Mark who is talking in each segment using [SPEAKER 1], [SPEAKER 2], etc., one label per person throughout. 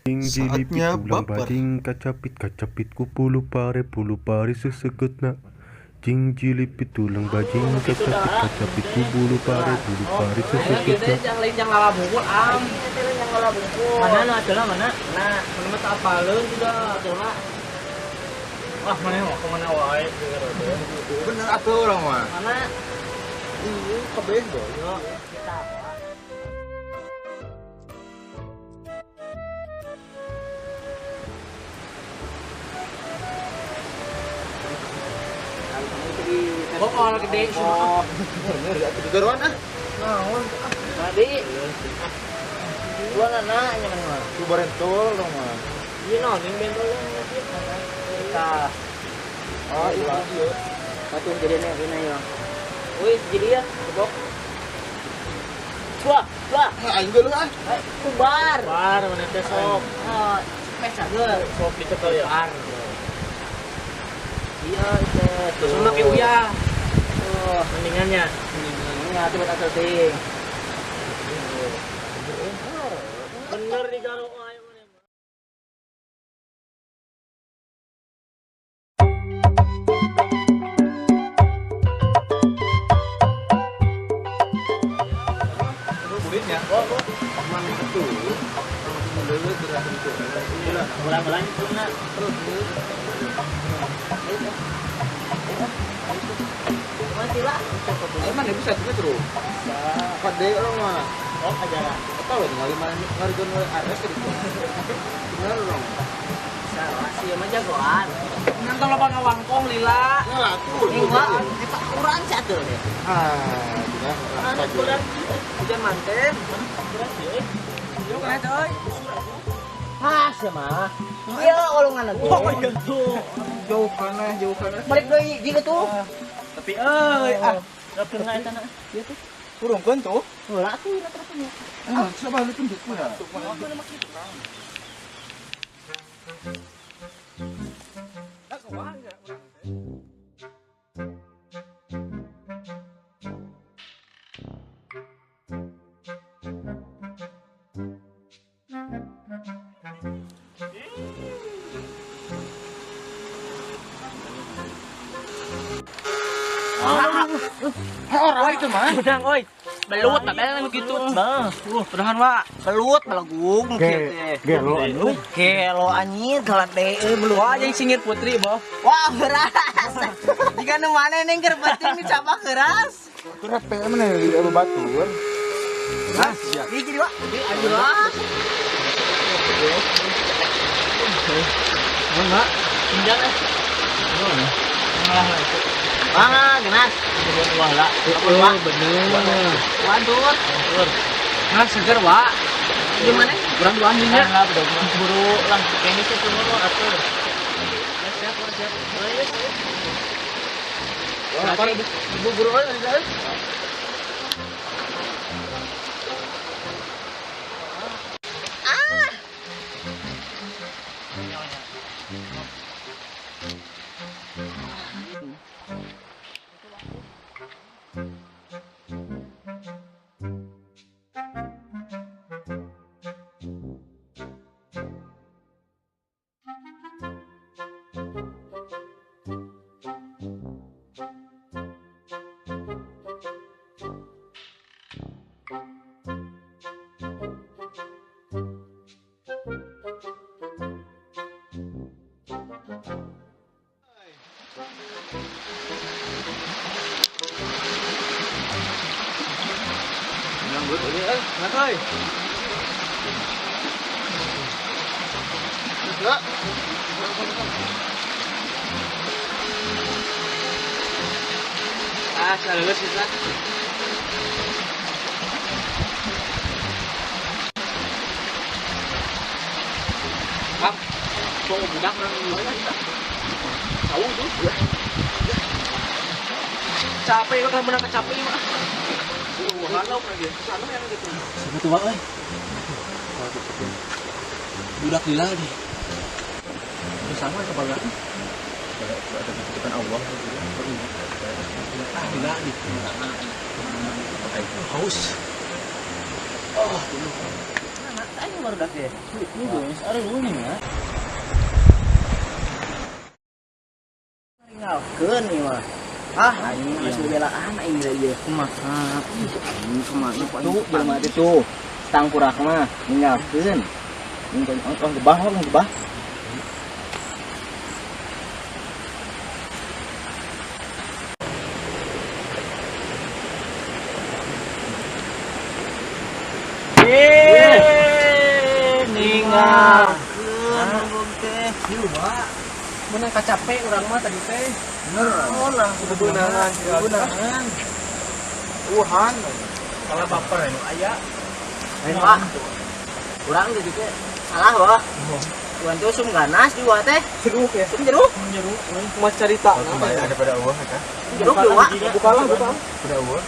[SPEAKER 1] Saatnya
[SPEAKER 2] Tulang
[SPEAKER 1] baper.
[SPEAKER 2] Bajing kacapit kacapit ku puluh pare puluh pare sesegetna. Jing jilipit tulang bajing kacapit kacapit ku bulu pare sesegetna.
[SPEAKER 3] Yang lain yang lala bungkul am. Yang lala bungkul. Mana nu adalah mana? Nah, mana mah tak apaleun sudah adalah. Wah, mana mah kemana wae
[SPEAKER 1] Bener atuh urang mah.
[SPEAKER 3] Mana?
[SPEAKER 1] Iya, kabeh boy.
[SPEAKER 3] Kita bokol gede semua.
[SPEAKER 1] Bener atuh digaruan ah.
[SPEAKER 3] Naon? Tadi. Dua nana nya kan mah.
[SPEAKER 1] Ku barentol dong mah.
[SPEAKER 3] Iya naon yang bentol kita.
[SPEAKER 1] Oh, iya iya.
[SPEAKER 3] Satu jadinya ini ya. Wih, jadi ya, bok. Dua, dua.
[SPEAKER 1] Aing geuleuh ah.
[SPEAKER 3] Kubar.
[SPEAKER 4] Bar mana teh sok.
[SPEAKER 3] Oh, pesa geus.
[SPEAKER 4] Sok dicekel ya.
[SPEAKER 3] Bar. Iya, itu.
[SPEAKER 4] Sama kayak uyah.
[SPEAKER 3] Tuh,
[SPEAKER 4] mendingannya.
[SPEAKER 3] Mendingannya tuh buat asal ting.
[SPEAKER 4] Bener digaruk ayo mana.
[SPEAKER 1] Kulitnya. Oh, mana itu?
[SPEAKER 4] Ulang-ulang itu nak.
[SPEAKER 3] Mati lah.
[SPEAKER 1] Emang bisa juga terus.
[SPEAKER 3] Bisa.
[SPEAKER 1] Kade orang mah.
[SPEAKER 4] Oh, ajaran.
[SPEAKER 1] Atau lo tinggal lima ngarigon ares gitu. Gimana orang?
[SPEAKER 3] Bisa lah, sih mah jagoan.
[SPEAKER 4] Ngantor lo pangawangkong lila.
[SPEAKER 1] Nggak tuh.
[SPEAKER 3] Enggak, eta kurang satu deh.
[SPEAKER 1] Ah, tidak.
[SPEAKER 4] Kurang.
[SPEAKER 3] Hujan manten.
[SPEAKER 4] Kurang sih.
[SPEAKER 3] Yuk kena coy. Ah, sama. Iya, olongan lagi.
[SPEAKER 4] Oh, iya tuh.
[SPEAKER 1] Jauh kana, jauh kana.
[SPEAKER 3] Balik deui jiga tuh.
[SPEAKER 4] Tapi euy, ah, enggak pernah eta na.
[SPEAKER 3] Iya tuh.
[SPEAKER 1] Kurungkeun tuh.
[SPEAKER 3] Heula tuh rata-ratanya.
[SPEAKER 1] Ah, coba lu tunjuk ya.
[SPEAKER 3] Orang itu mah.
[SPEAKER 4] Udang oi. Belut babel begitu. Bah. Udahan wa.
[SPEAKER 3] Belut belegung kieu teh.
[SPEAKER 1] Gelo anu.
[SPEAKER 3] Gelo anjir galat teh euy belut.
[SPEAKER 4] Wah, jeung singir putri boh.
[SPEAKER 3] Wah, keras. Jika nu maneh ning keur penting dicapak keras.
[SPEAKER 1] Itu repe mana di batur.
[SPEAKER 3] Hah? Ieu jadi wa. Aduh lah.
[SPEAKER 4] Mana? Pinjang eh. Malah lah itu.
[SPEAKER 3] Wah, genas.
[SPEAKER 4] Wah lah.
[SPEAKER 3] Wah,
[SPEAKER 4] bener.
[SPEAKER 3] Waduh.
[SPEAKER 4] Nah, seger, Wak.
[SPEAKER 3] Gimana?
[SPEAKER 4] Kurang dua anjingnya. Lah, udah buru lah. Kayaknya sih tuh ngomong atuh. Ya, siap, siap.
[SPEAKER 1] Wah,
[SPEAKER 4] ibu guru euy tadi euy.
[SPEAKER 3] Ah.
[SPEAKER 1] Nyanggut euy, eh, euy. Enggak.
[SPEAKER 4] Ah, salah sih, Pak. Bang, kok budak orang tahu tuh. Capek bakal menang capek mah. Halau lagi. Sana yang gitu.
[SPEAKER 5] Siapa tuh, Pak, euy? Budak lila deh.
[SPEAKER 4] Sama kepala.
[SPEAKER 1] Ada titipan Allah.
[SPEAKER 5] Ah, lila deh. Haus. Oh, dulu.
[SPEAKER 4] Aing baru dak teh.
[SPEAKER 3] Ini geus areuh ya.
[SPEAKER 4] Ngalkeun ieu mah. Ah, aing geus bebelaan aing ieu.
[SPEAKER 3] Kumaha?
[SPEAKER 4] Aing kumaha tuh jelema teh tuh. Tangkurak mah ninggalkeun. Ninggalkeun tong gebah, tong gebah.
[SPEAKER 3] Ninggalkeun teh. Ieu mah
[SPEAKER 1] Menang kacape urang mah tadi teh.
[SPEAKER 3] Bener.
[SPEAKER 1] Oh, lah bebenangan, bebenangan. Wuhan. Kalau baper anu aya.
[SPEAKER 4] Lain wah. Urang teh teh salah wah. Urang teh usum ganas di wah teh.
[SPEAKER 1] Jeruk ya.
[SPEAKER 4] Usum jeruk.
[SPEAKER 1] Jeruk. Cuma cerita
[SPEAKER 2] daripada eueuh eta.
[SPEAKER 4] Jeruk di wah.
[SPEAKER 1] Bukalah, buka.
[SPEAKER 2] Pada eueuh.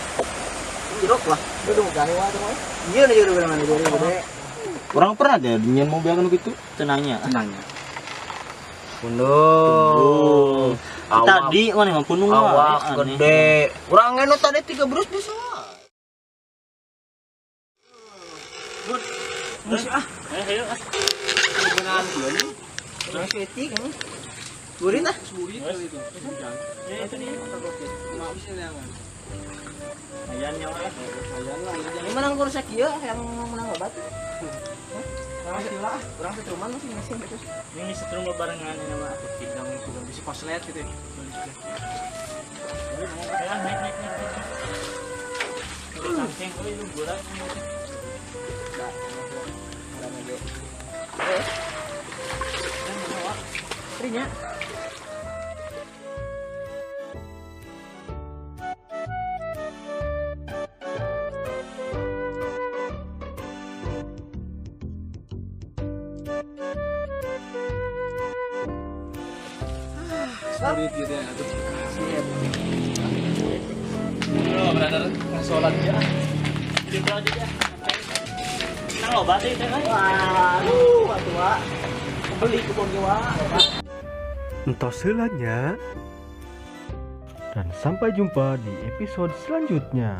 [SPEAKER 4] Jeruk wah.
[SPEAKER 1] Udah buka wah tuh.
[SPEAKER 4] Iya nu jeruk urang jeruk gede.
[SPEAKER 5] Urang pernah deh nyen mobil kan gitu.
[SPEAKER 3] Tenangnya.
[SPEAKER 4] Tenangnya.
[SPEAKER 3] Pundung. Tadi mana emang pundung
[SPEAKER 4] awak gede. Urang anu tadi 3 brus bisa.
[SPEAKER 3] Terus ah. Ayo ah.
[SPEAKER 1] Bebenangan kieu nih.
[SPEAKER 4] Urang suetik ini. Burit ah.
[SPEAKER 1] Burit itu.
[SPEAKER 3] Ya itu nih.
[SPEAKER 1] Mak bisa neangan.
[SPEAKER 3] Ayan nyawa.
[SPEAKER 1] Ayan lah.
[SPEAKER 4] Ini menang kursa kieu yang menang obat.
[SPEAKER 1] Urang sila.
[SPEAKER 4] Urang setruman masih mesin terus.
[SPEAKER 3] Ini setrum barengan ini mah.
[SPEAKER 1] Tidang itu bisa koslet gitu ya.
[SPEAKER 3] Ya, naik naik naik. Saking euy lu bola.
[SPEAKER 4] Trinya.
[SPEAKER 1] Sulit gitu ya. Oh, brother, sholat ya.
[SPEAKER 3] Hidup aja ya. Nang loba teh teh.
[SPEAKER 4] Waduh, atuh wa.
[SPEAKER 1] Beli kupon ge wa.
[SPEAKER 2] Entos heula nya. Dan sampai jumpa di episode selanjutnya.